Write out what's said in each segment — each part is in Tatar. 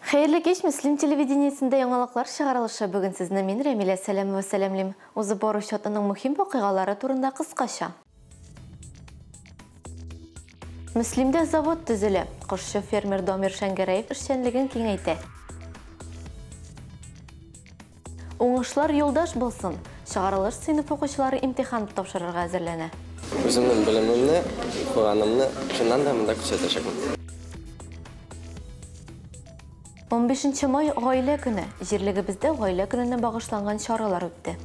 Хәерле кич, Мөслим телевидениесендә яңалыклар чыгарылышы. Бүген сезне мин, Рәмилә Сәләмова, сәламлим. Узып баручы атнаның мөһим вакыйгалары турында кыскача. Мөслимдә завод төзелә. Кошчы фермер Дамир Шәңгәрәев эшчәнлеген киңәйтә. Уңышлар юлдаш булсын! Чыгарылыш сыйныф укучылары имтихан тапшырырга әзерләнә. Үземнең белемемне, укыганымны чыннан да монда күрсәтәчәкмен. 15 май гаилә көне. Җирлегебездә гаилә көненә багышланган чаралар үтте.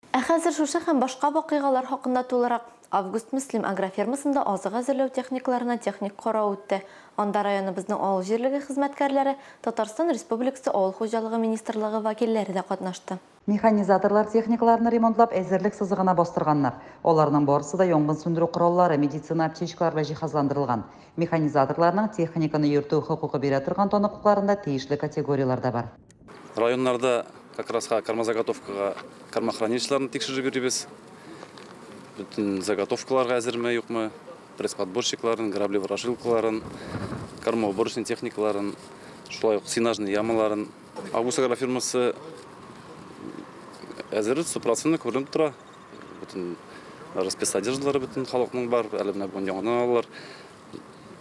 Ә хәзер шушы һәм башка вакыйгалар хакында тулырак. Август Мөслим агрофирмасында азык әзерләү техникаларына техник карау үтте. Анда районыбызның авыл җирлеге хезмәткәрләре, Татарстан Республикасы Авыл хуҗалыгы министрлыгы вәкилләре дә катнашты. Механизаторлар техникаларны ремонтлап, әзерлек сызыгына бастырганнар. Аларның барысы да янгын сүндерү кораллары, медицина аптечкалар белән җиһазландырылган. Механизаторларның техниканы йөртү хокукы бирә торган таныклыкларында тиешле категорияләр дә бар. Районнарда как раз кормозаготовкага кормохранилищеларны тикшереп йөрибез. Бөтен заготовкаларга әзерме, юкмы, пресс-подборщикларын, грабли-ворошилкаларын, кормоуборочный техникаларын, шулай ук сенажный ямаларын. Август агрофирмасы әзер, 100% күренеп тора. Бөтен расписодеждалары бөтен халыкның бар, әле менә бүген яңадан алалар.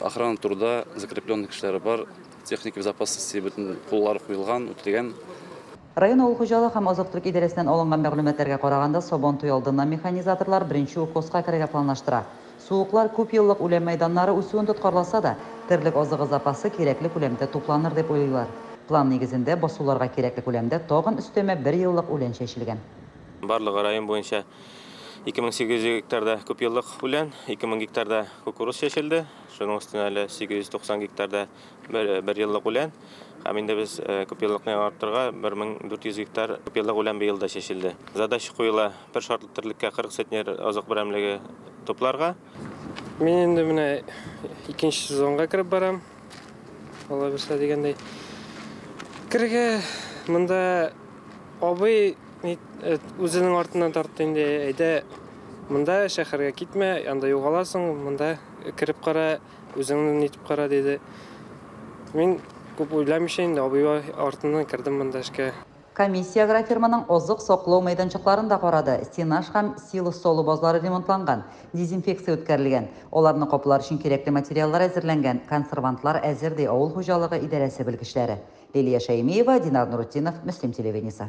Охрана труда закрепленный кешеләре бар, техника безопасности бөтен куллары куелган, үтелгән. Район авыл хуҗалыгы һәм азык-төлек идарәсеннән алынган мәгълүматларга караганда, Сабан туе алдыннан механизаторлар беренче укоска керергә планлаштыра. Суыклар күп еллык үлән мәйданнары үсүен тоткарласа да, терлек азыгы запасы кирәкле күләмдә тупланыр дип уйлыйлар. План нигезендә басуларга кирәкле күләмдә тагын өстәмә бер еллык үлән чәчелгән. Барлыгы район буенча 2800 гектарда күп еллык үлән, 2000 гектарда кукуруз чәчелде. Шуның өстенә әле 890 гектарда бер еллык үлән. Һәм инде без күп еллыкны арттырырга 1400 гектар күп еллык үлән быел да чәчелде. Задача куела бер шартлы терлеккә 40 центнер азык берәмлеге тупларга. Мин инде менә икенче сезонга кереп барам. Алла бирсә дигәндәй. Керергә монда абый үзенең артыннан тартты инде, әйдә монда шәһәргә китмә, анда югаласың, монда кереп кара, үзеңне нитеп кара диде. Мин күп уйламыйча инде абый артыннан кердем монда эшкә. Комиссия агрофирманың азык саклау мәйданчыкларын да карады. Сенаж һәм силос салу базлары ремонтланган, дезинфекция үткәрелгән. Аларны каплар өчен кирәкле материаллар әзерләнгән, консервантлар әзер, ди авыл хуҗалыгы идарәсе белгечләре. Лилия Шәймиева, Динар Нурутдинов, Мөслим телевидениесе.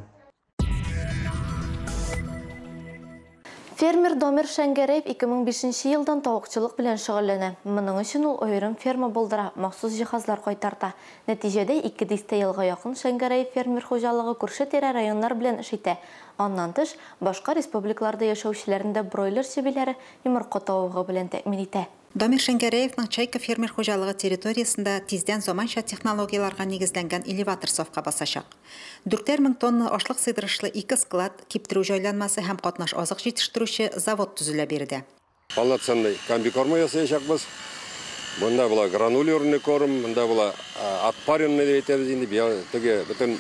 Фермер Дамир Шәңгәрәев 2005 елдан тавыкчылык белән шөгыльләнә. Моның өчен ул аерым ферма булдыра, махсус җиһазлар кайтарта. Нәтиҗәдә 2 дистә елга якын Шәңгәрәев фермер хуҗалыгы күрше-тирә районнар белән эш итә. Аннан тыш, башка республикаларда яшәүчеләрне дә бройлер чебиләре, йомырка тавыгы белән тәэмин итә. Дамир Шәңгәрәевның Чайка фермер хуҗалыгы территориясендә тиздән заманча технологияләргә нигезләнгән элеватор сафка басачак. 4000 тонна ашлык сыйдырышлы 2 склад, киптерү җайланмасы һәм катнаш азык җитештерүче завод төзелә биредә. Полноценный комбикорма ясаячакбыз. Монда була гранулированный корм, монда була отпаренный дип әйтәбез инде, теге бөтен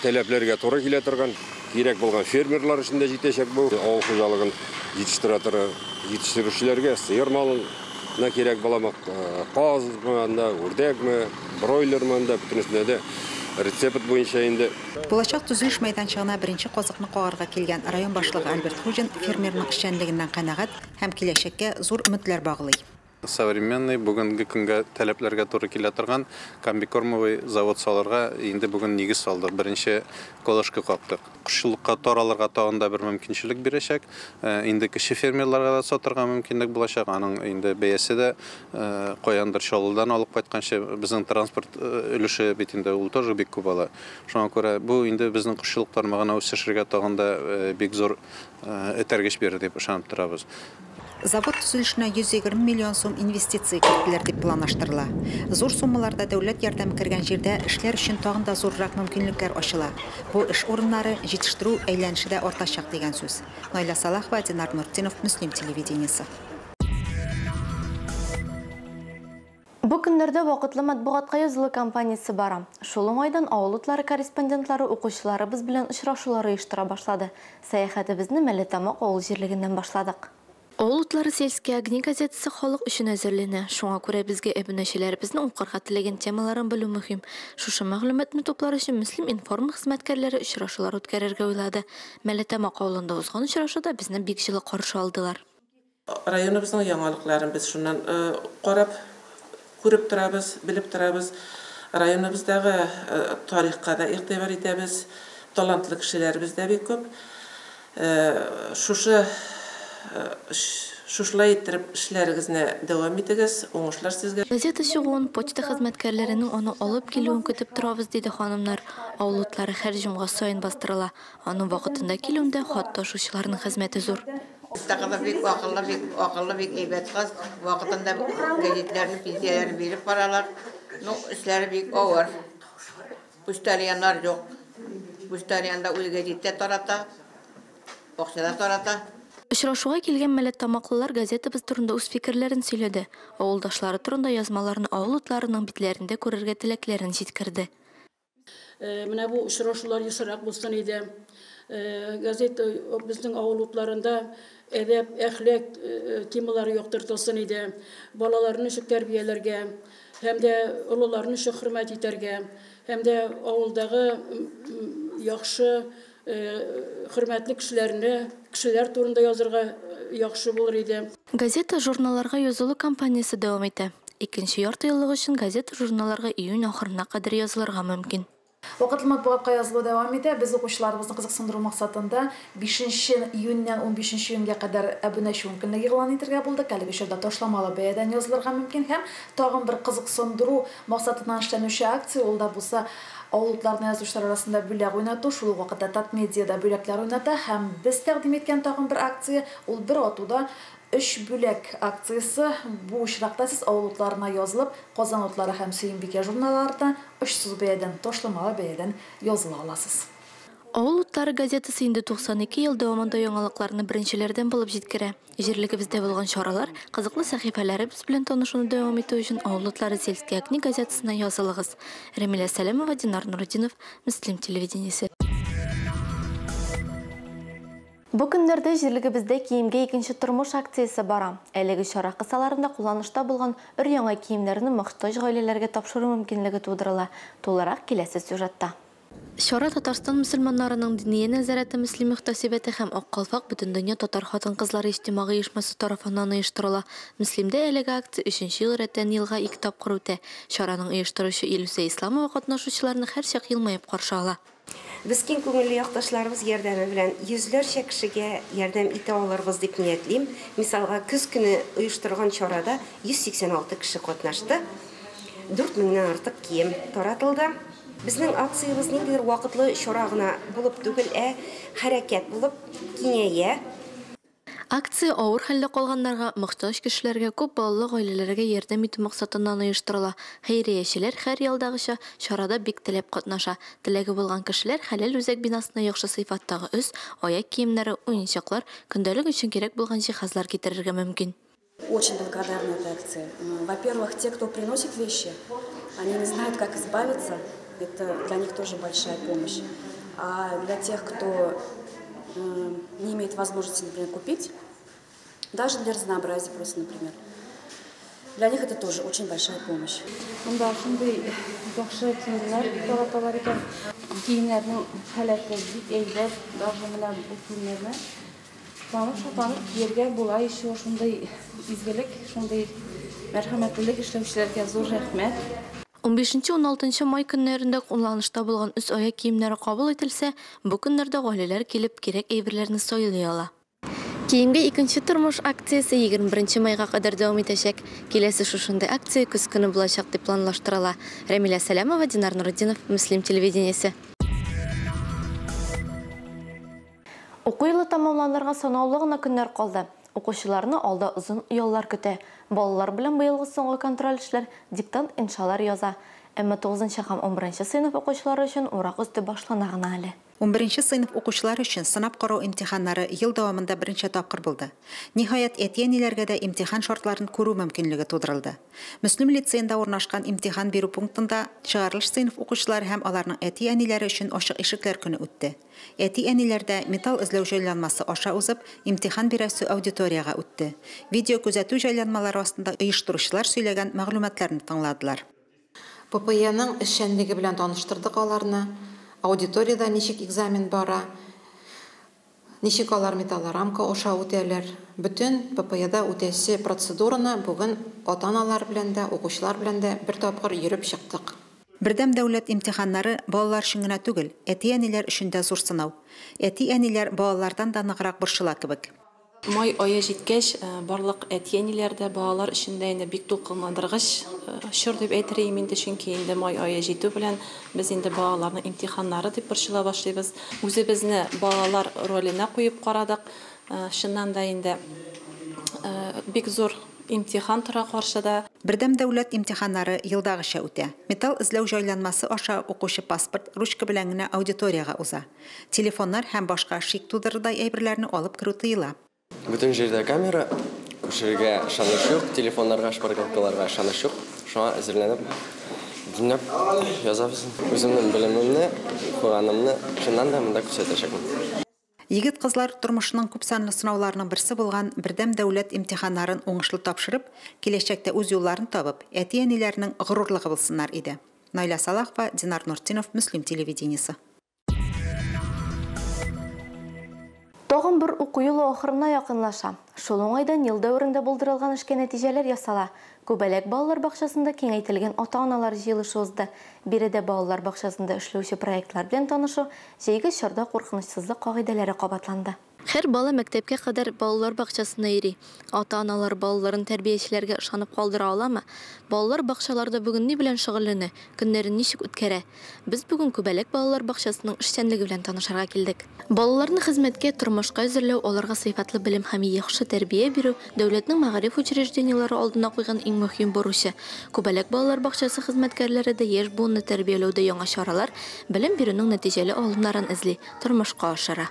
таләпләргә туры килә торган, кирәк булган фермерлар өчен дә җитәчәк бу. Авыл хуҗалыгын җитештерә торган җитештерүчеләргә сыер малын на кирәк буламы, казмы, анда үрдәкме, бройлермы, анда бөтенесенә дә рецепт буенча инде. Булачак төзелеш мәйданчыгына беренче казыкны кагарга килгән район башлыгы Альберт Хуҗин фермерның эшчәнлегеннән канәгать һәм киләчәккә зур өметләр баглый. Современный, бүгенге көнгә таләпләргә туры килә торган комбикормовый завод салырга инде бүген нигез салдык. Беренче колышка кактык. Кошчылыкка таралырга тагын да бер мөмкинчелек бирәчәк. Инде кече фермерларга да сатырга мөмкинлек булачак. Аның инде бәясе дә каяндыр Чаллыдан алып кайтканчы безнең транспорт өлеше бит инде ул тоже бик күп ала. Шуңа күрә бу инде безнең кошчылык тармагына үсешергә тагын да бик зур этәргеч бирер дип ышанып торабыз. Завод төзелешенә 120 миллион сум инвестиция керттеләр дип планлаштырыла. Зур суммаларда дәүләт ярдәме кергән җирдә эшләр өчен тагын да зуррак мөмкинлекләр ачыла. Бу эш урыннары, җитештерү әйләнеше дә артачак дигән сүз. Наиля Салахова, Динар Нуртдинов, Мөслим телевидениесе. Бу көннәрдә вакытлы матбугатка язылу кампаниясе бара. Шул уңайдан авыл утлары корреспондентлары укучыларыбыз белән очрашулар оештыра башлады. Сәяхәтебезне Мәлләтамак авыл җирлегеннән башладык. Авыл утлары «Сельские огни» газетасы халык өчен әзерләнә. Шуңа күрә безгә әбүнәчеләребезнең укырга теләгән темаларын белү мөһим. Шушы мәгълүматны туплар өчен Мөслим-информ хезмәткәрләре очрашулар үткәрергә уйлады. Мәлләтамак авылында узган очрашуда безне бик җылы каршы алдылар. Районыбызның яңалыкларын без шуннан карап, күреп торабыз, белеп торабыз. Районыбыздагы тарихка да игътибар итәбез. Талантлы кешеләребез дә бик күп. Шушы шушылай иттереп эшләрегезне дәвам итегез, уңышлар сезгә. Газета чыгуын, почта хезмәткәрләренең аны алып килүен көтеп торабыз, диде ханымнар. Авыл утлары һәр җомга саен бастырыла. Аның вакытында килүендә хат ташучыларның хезмәте зур. Кызы бик акыллы, бик акыллы, бик әйбәт кыз. Вакытында гәзитләрне, пенсияләрне биреп баралар. Ну, эшләре бик авыр. Почтальоннар юк. Почтальон да үз гәзиттә тарата, акча да тарата. Очрашуга килгән мәлләтамаклылар газетабыз турында үз фикерләрен сөйләде. Авылдашлары турында язмаларны авыл утларының битләрендә күрергә теләкләрен җиткерде. Менә бу очрашулар ешрак булсын иде. Газета безнең авыл утларында әдәп, әхлак темалары яктыртылсын иде. Балаларны ничек тәрбияләргә, һәм дә олыларны ничек хөрмәт итәргә, һәм дә авылдагы яхшы хөрмәтле кешеләрне, кешеләр турында язырга яхшы булыр иде. Газета журналларга язылу кампаниясе дәвам итә. Икенче ярты еллык өчен газета журналларга июнь ахырына кадәр язылырга мөмкин. Вакытлы матбугатка язылу дәвам итә. Без укучыларыбызны кызыксындыру максатында 5 июньнән 15 июньгә кадәр әбүнәче ункөнлеге игълан итәргә булдык. Әлеге чорда ташламалы бәядән язылырга мөмкин һәм тагын бер кызыксындыру максатыннан эшләнүче акция, ул да булса авыл утларына язучылар арасында бүләк уйнату, шул ук вакытта Татмедиада бүләкләр уйната һәм без тәкъдим иткән тагын бер акция, ул бер атуда 3 бүләк акциясе. Бу очракта сез авыл утларына язылып, Казан утлары һәм Сөембикә журналларына очсыз бәядән, ташламалы бәядән языла аласыз. Авыл утлары газетасы инде 92 ел дәвамында яңалыкларны беренчеләрдән булып җиткерә. Җирлегебездә булган чаралар, кызыклы сәхифәләребез белән танышуны дәвам итү өчен Авыл утлары «Сельские огни» газетасына язылыгыз. Рамилә Сәләмова, Динар Нуретдинов, Мөслим телевидениесе. Бу көннәрдә җирлегебездә киемгә икенче тормыш акциясе бара. Әлеге чара кысаларында кулланышта булган өр-яңа киемнәрне мохтаҗ гаиләләргә тапшыру мөмкинлеге тудырыла. Тулырак киләсе сюжетта. Чара Татарстан мөселманнарының Диния нәзарәте Мөслим мөхтәсибәте һәм Ак калфак Бөтендөнья татар хатын-кызлары иҗтимагый оешмасы тарафыннан оештырыла. Мөслимдә әлеге акция 3нче ел рәттән елга 2 тапкыр үтә. Чараның оештыручы Илүсә Исламова катнашучыларны һәрчак елмаеп каршы ала. Без киң күңелле якташларыбыз ярдәме белән йөзләрчә кешегә ярдәм итә алырбыз дип ниятлим. Мисалга, көз көне оештырган чарада 186 кеше катнашты. 4000-нән артык кием таратылды. Безнең акциябез ниндидер вакытлы чара гына булып түгел, ә хәрәкәт булып киңәя. Акция авыр хәлдә калганнарга, мохтаҗ кешеләргә, күп балалы гаиләләргә ярдәм итү максатыннан оештырыла. Хәйриячеләр һәр елдагыча чарада бик теләп катнаша. Теләге булган кешеләр Хәләл үзәк бинасына яхшы сыйфаттагы өс, аяк киемнәре, уенчыклар, көндәлек өчен кирәк булган җиһазлар китерергә мөмкин. Очень благодарна этой акции. Во-первых, те, кто приносит вещи, они не знают, как избавиться. Это для них тоже большая помощь. А для тех, кто не имеет возможности, например, купить, даже для разнообразия просто, например, для них это тоже очень большая помощь. Монда шундый яхшы киемнәр тараталар икән. Киемнәрнең халәте бик әйбәт, даже менә бу киемнәрне танып-шатланып кияргә була еще. Шундый изгелек, шундый мәрхәмәтлелек эшләүчеләргә зур рәхмәт. 15-16 май көннәрендә кулланышта булган өс аяк киемнәре кабул ителсә, бу көннәрдә гаиләләр килеп кирәк әйберләрне сайлый ала. Киемгә икенче тормыш акциясе 21 майга кадәр дәвам итәчәк. Киләсе шушындый акция көз көне булачак дип планлаштырыла. Рамилә Сәләмова, Динар Нуретдинов, Мөслим телевидениесе. Уку елы тәмамланырга санаулы гына көннәр калды. Укучыларны алда озын яллар көтә. Балалар белән быелгы соңгы контроль эшләр, диктант, иншалар яза. Әмма 9 һәм 11 сыйныф укучылары өчен урак өсте башлана гына әле. 11 сыйныф укучылары өчен сынап карау имтиханнары ел дәвамында беренче тапкыр булды. Ниһаять, әти-әниләргә дә имтихан шартларын күрү мөмкинлеге тудырылды. Мөслим лицеенда урнашкан имтихан бирү пунктында чыгарылыш сыйныф укучылары һәм аларның әти-әниләре өчен ачык ишекләр көне үтте. Әти-әниләр дә металл эзләү җайланмасы аша узып, имтихан бирәсе аудиториягә үтте. Видео күзәтү җайланмалары астында оештыручылар сөйләгән мәгълүматларны тыңладылар. ППЕның эшчәнлеге белән таныштырдык аларны. Аудиторияда ничек экзамен бара, ничек алар металлорамка аша үтәләр. Бөтен ППЕда үтәсе процедураны бүген ата-аналар белән дә, укучылар белән дә бер тапкыр йөреп чыктык. Бердәм дәүләт имтиханнары балалар өчен генә түгел, әти-әниләр өчен дә зур сынау. Әти-әниләр балалардан да ныграк борчыла кебек. Май ае җиткәч, барлык әти-әниләр дә балалар өчен дә инде бик дулкынландыргыч чор дип әйтер идем инде, чөнки инде май ае җитү белән без инде балаларның имтиханнары дип борчыла башлыйбыз. Үзебезне балалар роленә куеп карадык. Чыннан да инде бик зур имтихан тора каршыда. Бердәм дәүләт имтиханнары елдагыча үтә. Металл эзләү җайланмасы аша укучы паспорт, ручка белән генә аудиториягә уза. Телефоннар һәм башка шик тудырырдай әйберләрне алып керү тыела. Бөтен җирдә камера, күчерергә ышаныч юк, телефоннарга, шпаргалкаларга ышаныч юк. Шуңа әзерләнеп, дөньяп язабыз. Үземнең белемемне, укыганымны чыннан да монда күрсәтәчәкмен. Егет-кызлар тормышының күпсанлы сынауларының берсе булган бердәм дәүләт имтиханнарын уңышлы тапшырып, киләчәктә үз юлларын табып, әти-әниләренең горурлыгы булсыннар иде. Наиля Салахова, Динар Нуртинов, Мөслим телевидениесе. Тагын бер уку елы ахырына якынлаша. Шул уңайдан ел дәверендә булдырылган эшкә нәтиҗәләр ясала. Күбәләк балалар бакчасында киңәйтелгән ата-аналар җыелышы узды. Биредә балалар бакчасында эшләүче проектлар белән танышу, җәйге чорда куркынычсызлык кагыйдәләре кабатланды. Һәр бала мәктәпкә кадәр балалар бакчасына йөри. Ата-аналар балаларын тәрбиячеләргә ышанып калдыра аламы? Балалар бакчаларда бүген ни белән шөгыльләнә, көннәрен ничек үткәрә? Без бүген Күбәләк балалар бакчасының эшчәнлеге белән танышырга килдек. Балаларны хезмәткә, тормышка әзерләү, аларга сыйфатлы белем һәм яхшы тәрбия бирү дәүләтнең мәгариф учреждениеләре алдына куйган иң мөһим бурычы. Күбәләк балалар бакчасы хезмәткәрләре дә яшь буынны тәрбияләүдә яңа чаралар, белем бирүнең нәтиҗәле алымнарын эзли, тормышка ашыра.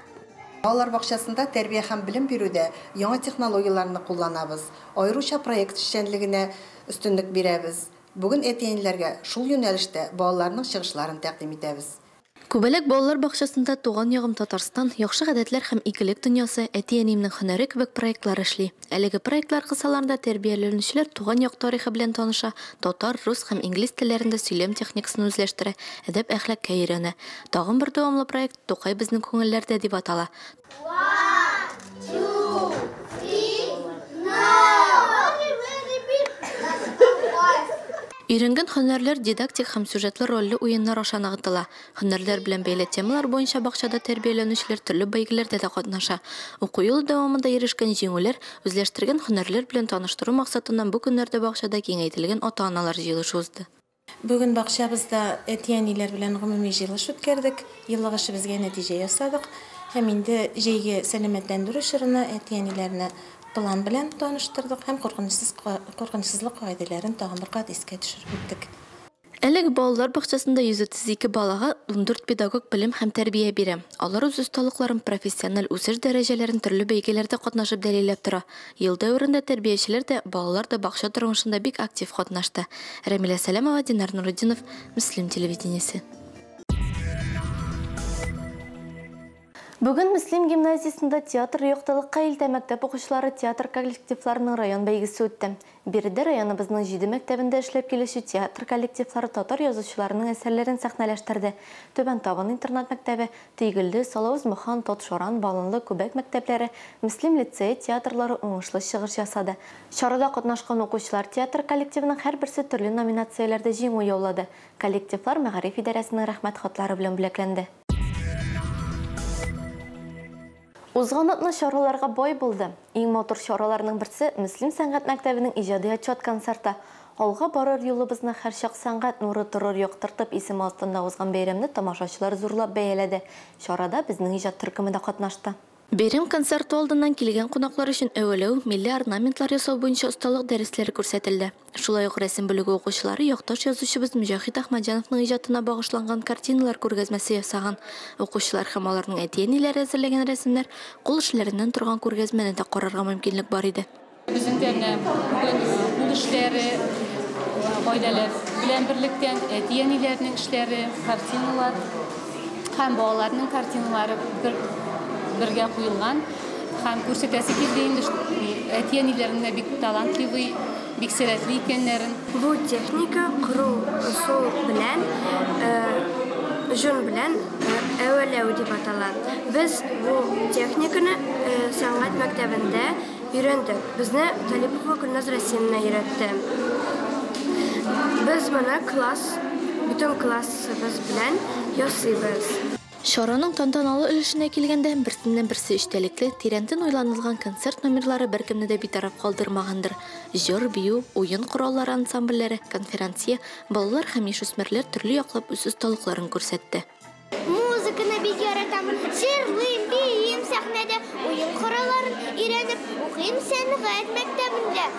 Балалар бакчасында тәрбия һәм белем бирүдә яңа технологияләрне кулланабыз. Аеруча проект эшчәнлегенә өстенлек бирәбез. Бүген әти-әниләргә шул юнәлештә балаларның чыгышларын тәкъдим итәбез. Күбәләк балалар бакчасында Туган ягым Татарстан, яхшы гадәтләр һәм игелек дөньясы, әти-әниемнең һөнәре кебек проектлар эшли. Әлеге проектлар кысаларында тәрбияләнүчеләр туган як тарихы белән таныша, татар, рус һәм инглиз телләрендә сөйләм техникасын үзләштерә, әдәп-әхлакка өйрәнә. Тагын бер дәвамлы проект Тукай безнең күңелләрдә дип атала. 1, 2, 3, no! Өйрәнгән һөнәрләр дидактик һәм сюжетлы рольле уеннар аша ныгытыла. Һөнәрләр белән бәйле темалар буенча бакчада тәрбияләнүчеләр төрле бәйгеләрдә дә катнаша. Уку елы дәвамында ирешкән җиңүләр, үзләштергән һөнәрләр белән таныштыру максатыннан бу көннәрдә бакчада киңәйтелгән ата-аналар җыелышы узды. Бүген бакчабызда әти-әниләр белән гомуми җыелыш үткәрдек. Еллык эшебезгә нәтиҗә ясадык. Һәм инде җәйге сәламәтләндерү чорына әти-әниләрне план белән таныштырдык һәм куркынычсызлык кагыйдәләрен тагын бер кат искә төшереп үттек. Әлеге балалар бакчасында 132 балага 14 педагог белем һәм тәрбия бирә. Алар үз осталыкларын, профессиональ үсеш дәрәҗәләрен төрле бәйгеләрдә катнашып дәлилләп тора. Ел дәверендә тәрбиячеләр дә, балалар да бакча тормышында бик актив катнашты. Рәмилә Сәләмова, Динар Нурутдинов, Мөслим телевидениесе. Бүген Мөслим гимназиясендә театр яктылыкка илтә мәктәп укучылары театр коллективларының район бәйгесе үтте. Биредә районыбызның 7 мәктәбендә эшләп килүче театр коллективлары татар язучыларының әсәрләрен сәхнәләштерде. Түбән Табын интернат мәктәбе, Тойгелде, Салавыз Мухан, Татшоран, Баланлы, Күбәк мәктәпләре, Мөслим лицее театрлары уңышлы чыгыш ясады. Чарада катнашкан укучылар театр коллективының һәрберсе төрле номинацияләрдә җиңү яулады. Коллективлар мәгариф идарәсенең рәхмәт хатлары белән бүләкләнде. Узган атна чараларга бай булды. Иң матур чараларның берсе Мөслим сәнгать мәктәбенең иҗади отчет концерты. Алга барыр юлыбызны һәрчак сәнгать нуры торыр яктыртып исеме астында узган бәйрәмне тамашачылар зурлап бәяләде. Чарада безнең иҗат төркеме дә катнашты. Бәйрәм концерты алдыннан килгән кунаклар өчен әвәләү, милли орнаментлар ясау буенча осталык дәресләре күрсәтелде. Шулай ук рәсем бүлеге укучылары якташ язучыбыз Мөҗәһит Әхмәтҗановның иҗатына багышланган картиналар күргәзмәсе ясаган. Укучылар һәм аларның әти-әниләре әзерләгән рәсемнәр, кул эшләреннән торган күргәзмәне дә карарга мөмкинлек бар иде. Безнең дә менә бүген кул эшләре, гаиләләр белән берлектән әти-әниләрнең эшләре, картиналар һәм балаларның картиналары бер бергә куелган. Һәм күрсәтәсе килде инде әти-әниләрнең дә бик талантливый, бик сәләтле икәннәрен. Бу техника кору ысул белән, җон белән әвәләү дип атала. Без бу техниканы сәнгать мәктәбендә Өйрәндек. Безне Талипова Гөлназ Рәсимовна өйрәтте. Без моны класс, бөтен классыбыз белән ясыйбыз. Чараның тантаналы өлешенә килгәндә, берсеннән-берсе эчтәлекле, тирәнтен уйланылган концерт номерлары беркемне дә битараф калдырмагандыр. Җыр, бию, уен кораллары ансамбльләре, конферансье, балалар һәм яшүсмерләр төрле яклап үз осталыкларын күрсәтте. Музыканы бик яратам, җырлыйм, биим сәхнәдә, уен коралларын өйрәнеп, укыйм сәнгать мәктәбендә.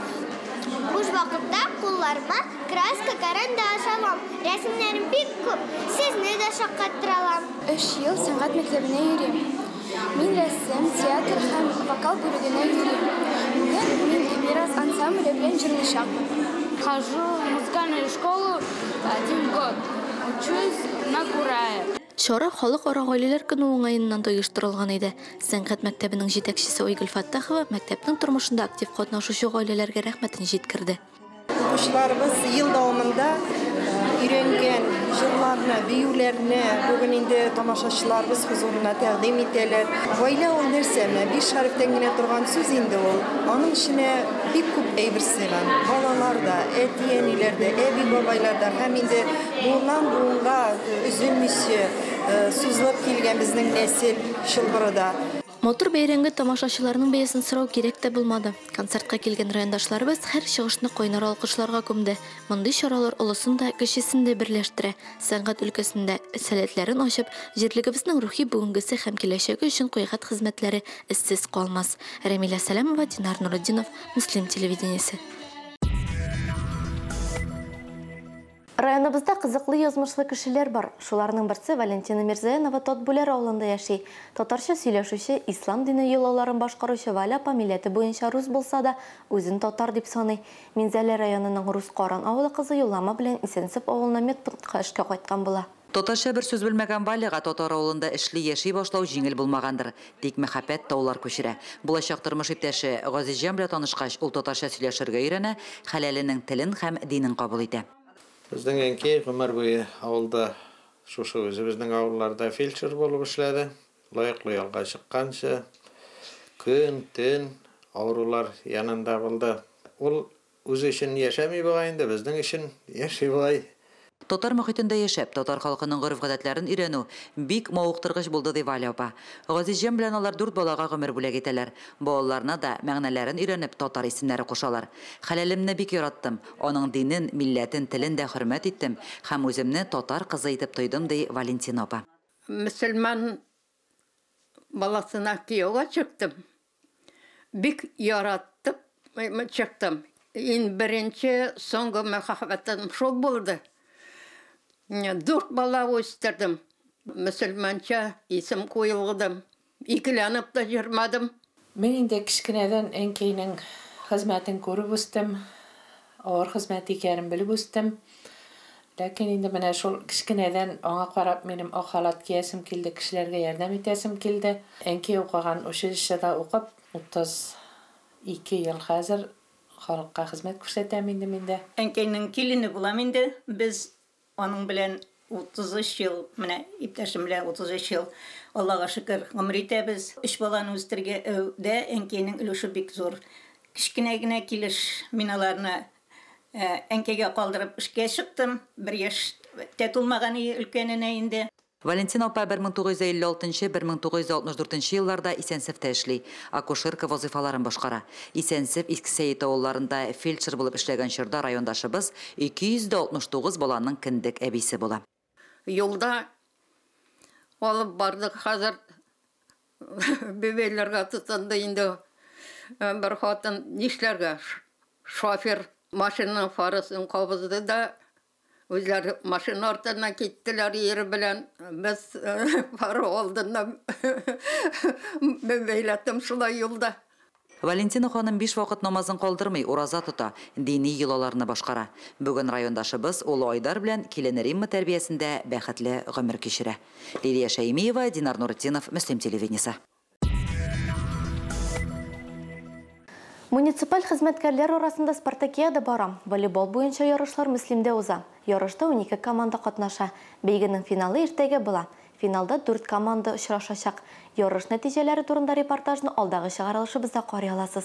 Буш вакытта кулларыма краска, карандаш алам. Рәсемнәрем бик күп, сезне дә шаккаттыра алам. Өч ел сәнгать мәктәбенә йөрим. Мин рәсем, театр һәм вокал бүлегенә йөрим. Бүген мин Мирас ансамбле белән җырлыйчакмын. Хожу в музыкальную школу один год. Учусь на курае. Чара Халыкара гаиләләр көне уңаеннан да оештырылган иде. Сәнгать мәктәбенең җитәкчесе Айгөл Фәттахова мәктәпнең тормышында актив катнашучы гаиләләргә рәхмәтен җиткерде. Укучыларыбыз ел дәвамында өйрәнгән җырларны, биюләрне бүген инде тамашачыларыбыз хозурына тәкъдим итәләр. Гаилә ул нәрсә? Менә биш хәрефтән генә торган сүз инде ул. Аның эченә бик күп әйбер сыйган. Балалар да, әти-әниләр дә, әби-бабайлар да һәм инде буыннан-буынга өзелмичә сузылып килгән безнең нәсел чылбыры да. Матур бәйрәмгә тамашачыларның бәясен сорау кирәк тә булмады. Концертка килгән райондашларыбыз һәр чыгышны кайнар алкышларга күмде. Мондый чаралар олысын да, кечесен дә берләштерә. Сәнгать өлкәсендә сәләтләрен ачып, җирлегебезнең рухи бүгенгесе һәм киләчәге өчен куйгат хезмәтләре эзсез калмас. Рәмилә Сәләмова, Динар Нуретдинов, Мөслим телевидениесе. Районыбызда кызыклы язмышлы кешеләр бар. Шуларның берсе Валентина Мирзаянова Татбүләр авылында яши. Татарча сөйләшүче, ислам дине йолаларын башкаручы Валя апа милләте буенча рус булса да, үзен татар дип саный. Минзәлә районының Рус Каран авылы кызы юллама белән Исәнсеф авылына медпунктка эшкә кайткан була. Татарча бер сүз белмәгән Валяга татар авылында эшли, яши башлау җиңел булмагандыр. Тик мәхәббәт таулар күчерә. Булачак тормыш иптәше Газизҗан белән танышкач, ул татарча сөйләшергә өйрәнә, хәләленең телен һәм динен кабул итә. Безнең әнкәй гомер буе авылда, шушы үзебезнең авылларда фельдшер булып эшләде. Лаеклы ялга чыкканчы, көн, төн авырулар янында булды. Ул үзе өчен яшәми бугай инде, безнең өчен яши бугай. Татар мохитендә яшәп, татар халкының гореф-гадәтләрен өйрәнү бик мавыктыргыч булды, ди Валя апа. Газизҗан белән алар дүрт балага гомер бүләк итәләр. Балаларына да, мәгънәләрен өйрәнеп, татар исемнәре кушалар. Хәләлемне бик яраттым. Аның динен, милләтен, телен дә хөрмәт иттем һәм үземне татар кызы итеп тойдым, ди Валентина апа. Мөселман баласына кияүгә чыктым. Бик яратып чыктым. Иң беренче, соңгы мәхәббәтем шул булды. Дүрт бала үстердем. Мөселманча исем куелдым. Икеләнеп тә йөрмәдем. Мин инде кечкенәдән әнкәйнең хезмәтен күреп үстем. Авыр хезмәт икәнен белеп үстем. Ләкин инде менә шул кечкенәдән аңа карап минем ак халат киясем килде, кешеләргә ярдәм итәсем килде. Әнкәй укыган училищеда укып, 32 ел хәзер халыкка хезмәт күрсәтәм инде мин дә. Әнкәйнең килене булам инде. Без аның белән 33 ел, менә иптәшем белән 33 ел, Аллага шөкер, гомер итәбез. Өч баланы үстергәдә әнкәйнең өлеше бик зур. Кечкенә генә килеш мин аларны әнкәйгә калдырып эшкә чыктым. Бер яшь тә тулмаган иде өлкәненә инде. Валентина апа 1956-1964 елларда Исәнсефтә эшли, акушерка вазыйфаларын башкара. Исәнсеф, Иске Сәет авылларында фельдшер булып эшләгән чорда райондашыбыз 269 баланың кендек әбисе була. Юлда алып бардык, хәзер Бебейләргә тотынды инде. Бер хатын нишләргә? Шофер машинаның фарасын кабызды да, үзләре машина артыннан киттеләр ире белән. Без фара алдыннан бебейләттем шулай юлда. Валентина ханым 5 вакыт намазын калдырмый, ураза тота, дини йолаларны башкара. Бүген райондашыбыз улы Айдар белән килене Римма тәрбиясендә бәхетле гомер кичерә. Лилия Шәймиева, Динар Нуретдинов, Мөслим телевидениесе. Муниципаль хезмәткәрләр арасында спартакиада бара. Волейбол буенча ярышлар Мөслимдә уза. Ярышта 12 команда катнаша. Бәйгенең финалы иртәгә була. Финалда 4 команда очрашачак. Ярыш нәтиҗәләре турында репортажны алдагы чыгарылышыбызда карый аласыз.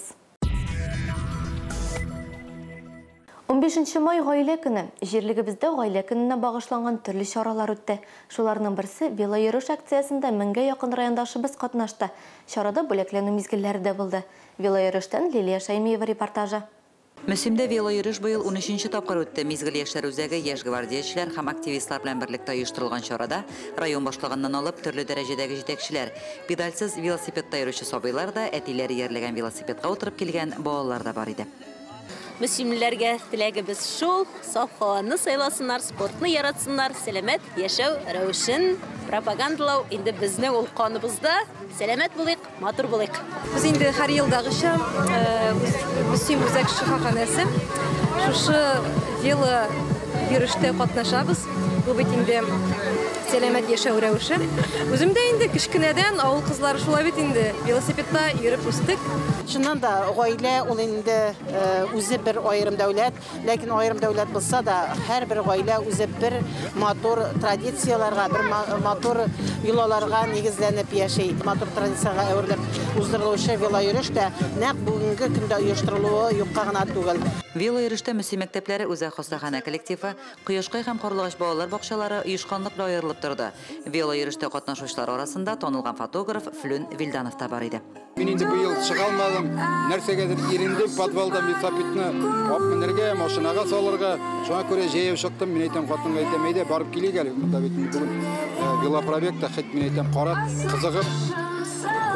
15 май гаилә көне. Җирлегебездә гаилә көненә багышланган төрле чаралар үтте. Шуларның берсе велойөреш акциясендә 1000гә якын райондашыбыз катнашты. Чарада бүләкләнү мизгелләре дә булды. Велойөрештән Лилия Шәймиева репортажы. Мөслимдә велойөреш быел 13нче тапкыр үтте. Мизгел яшьләр үзәге яшь гвардиячеләр һәм активистлар белән берлектә оештырылган чарада район башлыгыннан алып төрле дәрәҗәдәге җитәкчеләр, педальсез велосипедта йөрүче сабыйлар да, әтиләре иярләгән велосипедка утырып килгән балалар да бар иде. Мөслимлеләргә теләгебез шул, саф һаваны сайласыннар, спортны яратсыннар, сәламәт яшәү рәвешен пропагандалау инде безнең ул каныбызда. Сәламәт булыйк, матур булыйк. Без инде һәр елдагыча Мөслим үзәк шифаханәсе шушы вело йөрештә катнашабыз. Бу бит инде сәламәт яшәү рәвеше. Үзем дә инде кечкенәдән авыл кызлары шулай бит инде велосипедта йөреп үстек. Чыннан да гаилә ул инде үзе бер аерым дәүләт, ләкин аерым дәүләт булса да һәрбер гаилә үзе бер матур традицияләргә, бер матур йолаларга нигезләнеп яши. Матур традициягә әверелеп уздырылучы велойөреш тә нәкъ бүгенге көндә оештырылуы юкка гына түгел. Велойөрештә Мөслим мәктәпләре үзәк хастаханә коллективы, Кояшкай һәм Карлыгач балалар бакчалары оешканлык белән аерылып торды. Велойөрештә катнашучылар арасында танылган фотограф Флүн Вилданов та бар иде. Мин инде быел чыга алмадым, нәрсәгәдер ирендем, подвалда велосипедны алып менергә, машинага салырга. Шуңа күрә җәяү чыктым, мин әйтәм, хатынга әйтәм, әйдә барып килик әле. Монда бит бүген велопробегта хит мин әйтәм, карап, кызыгып,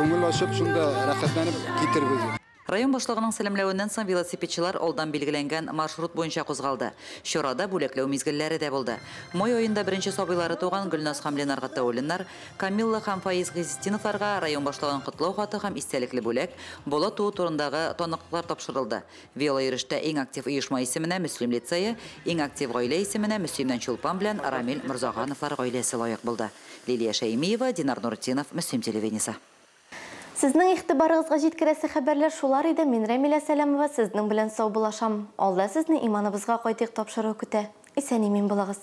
күңел ачып, шунда рәхәтләнеп китербез. Район башлыгының сәламләвеннән соң велосипедчылар алдан билгеләнгән маршрут буенча кузгалды. Чарада бүләкләү мизгелләре дә булды. Май аенда беренче сабыйлары туган Гөлназ һәм Ленар Гатауллиннар, Камилла һәм Фаиз Гыйзетдиновларга район башлыгының котлау хаты һәм истәлекле бүләк, бала туу турындагы таныклыклар тапшырылды. Велойөрештә иң актив оешма исеменә Мөслим лицее, иң актив гаилә исеменә Мөслимнән Чулпан белән Рамил Морзагановлар гаиләсе лаек булды. Лилия Шәймиева, Динар Нуретдинов, Мөслим телевидениесе. Сезнең игътибарыгызга җиткерәсе хәбәрләр шулар иде. Мин Рәмилә Сәләмова сезнең белән саубуллашам. Алда сезне иманыбызга кайтыйк тапшыру көтә. Исән-имин булыгыз.